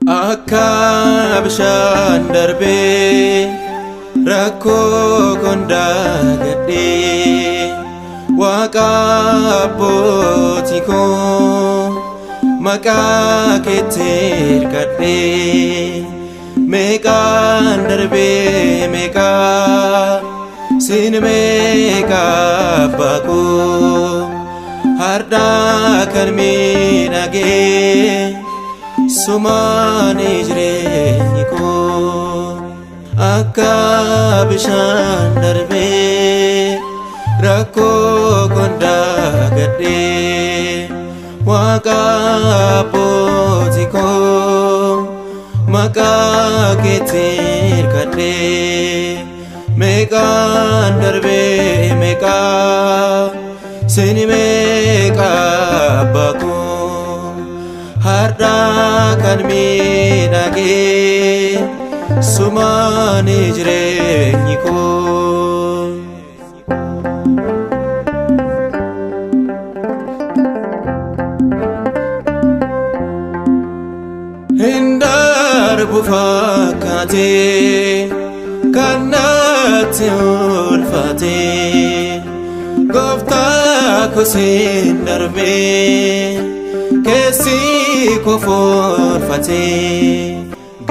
Akka bishaan darbee rakkoo kondaa gadhee Waaqa abbootii koo maqaa keetti hirkadhee meeqaan darbee meeqaa sin meeqa abbaa koo hardhaa kan miidhagee sumaani jireenyi koo akka bishaan darbee rakkoo kondaa gadhee Waaqa abbootii koo maqaa keetti hirkadhee meeqaan darbee meeqaa sin meeqa abbaa koo hardhaa kan miidhagee sumaani jireenyi koo. Hin darbu fakkaatee kan natti ulfaatee gooftaa koo siin darbee keessi koo forfatee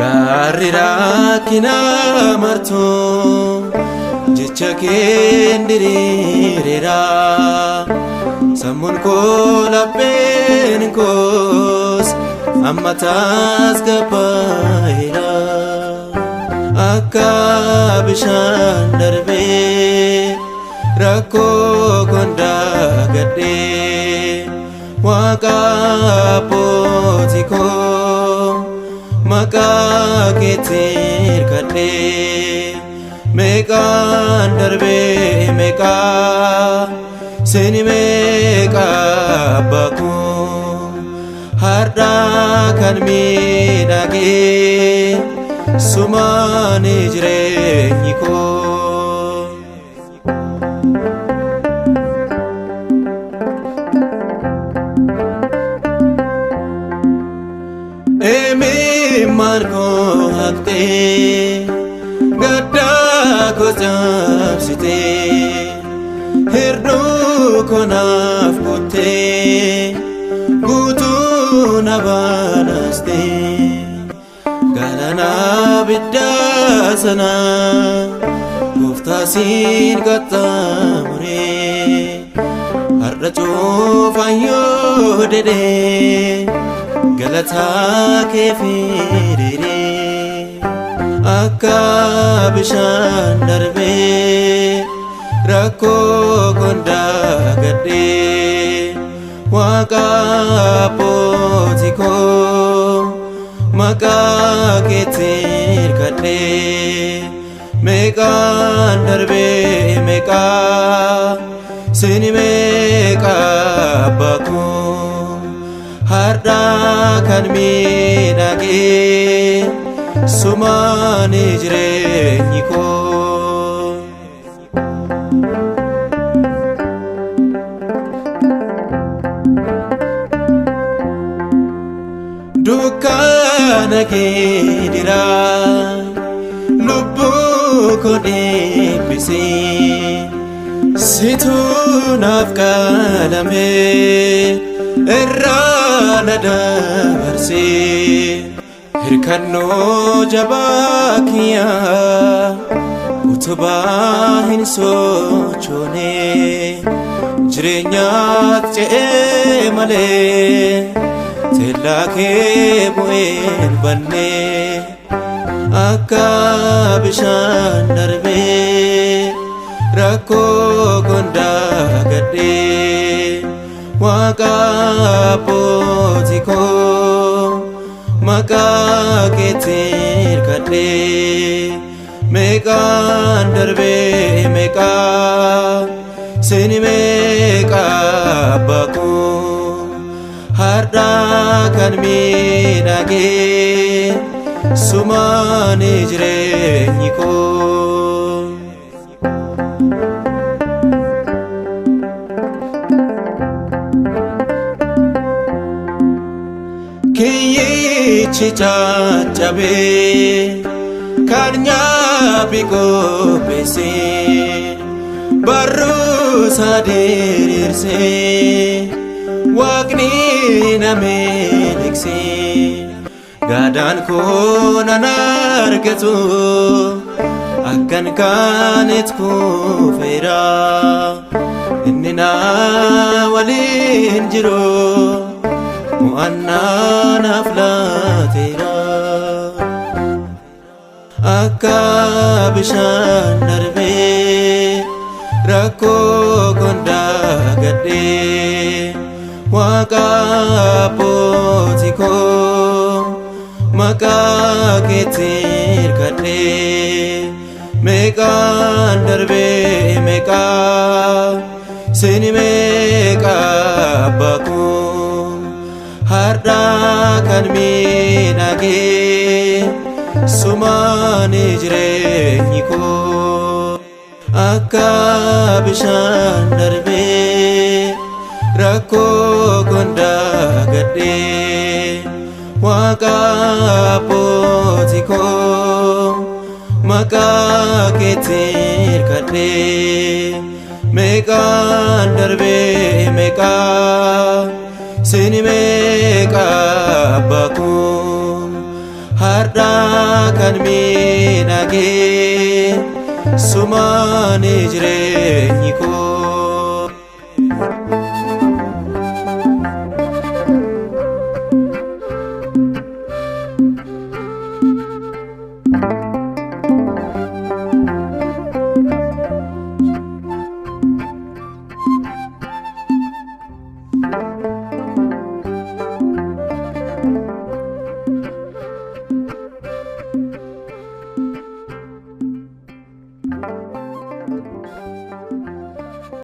gaarri rakkina martuu jecha keen diriireera sammuun koo lapheen koos amma tasgabbaa'eera akka bishaan darbee rakkoo kondaa gadhee Waaqa abbootii koo maqaa keetti hirkadhee meeqaan darbee meeqaa sin meeqa abbaa koo hardhaa kan miidhagee sumaani jireenyi koo. Imimmaan koo haqxee gaddaa koo cabsitee hirduu koo naaf kuttee guutuu na baanastee galaana abiddaa sana gooftaa siin qaxxaamuree har'a cufayyoo dedee galataa kee firiiree akka bishaan darbee rakkoo kondaa gadhee Waaqa abbootii koo maqaa keetti hirkadhee meeqaan darbee meeqaa sin meeqa abbaa koo hardhaa kan miidhagee sumaani jireenyi koo. Dukkana keediraa lubbuu koo dhiphise situ naaf qalame irraa na dabarse hirkannoo jabaa kiyyaa utubaa hin sochoone jireenyaat ce'ee malee teellaa kee bu'een banne akka bishaan Waaqa abbootii koo maqaa keetti hirkadhee meeqaan darbee meeqaa sini meeqa abbaa koo har'a kan miidhagee sumaan jireenyi koo. Kiyyichi caccabee kan nyaaphi qopheessee barruusa diriirsee waaqni na miliqsee gaadaan koo nan argatu akkan kaanet kufeera inni na waliin jiru mo'annaa naaf laateera. Akka bishaan darbee rakkoo kondaa gadhee waaqa abbootii koo maqaa keetti hirkadhee meeqaan darbee meeqaa sini meeqa abbaa koo har'a kan miidhagee sumaan jireenyi koo. Akka bishaan darbee rakkoo kondaa gadhee waaqa abbootii koo maqaa keetti hirkadhee meeqaan darbee meeqaa sini meeqa abbaa koo har'a kan miidhagee sumaan jireenyi koo.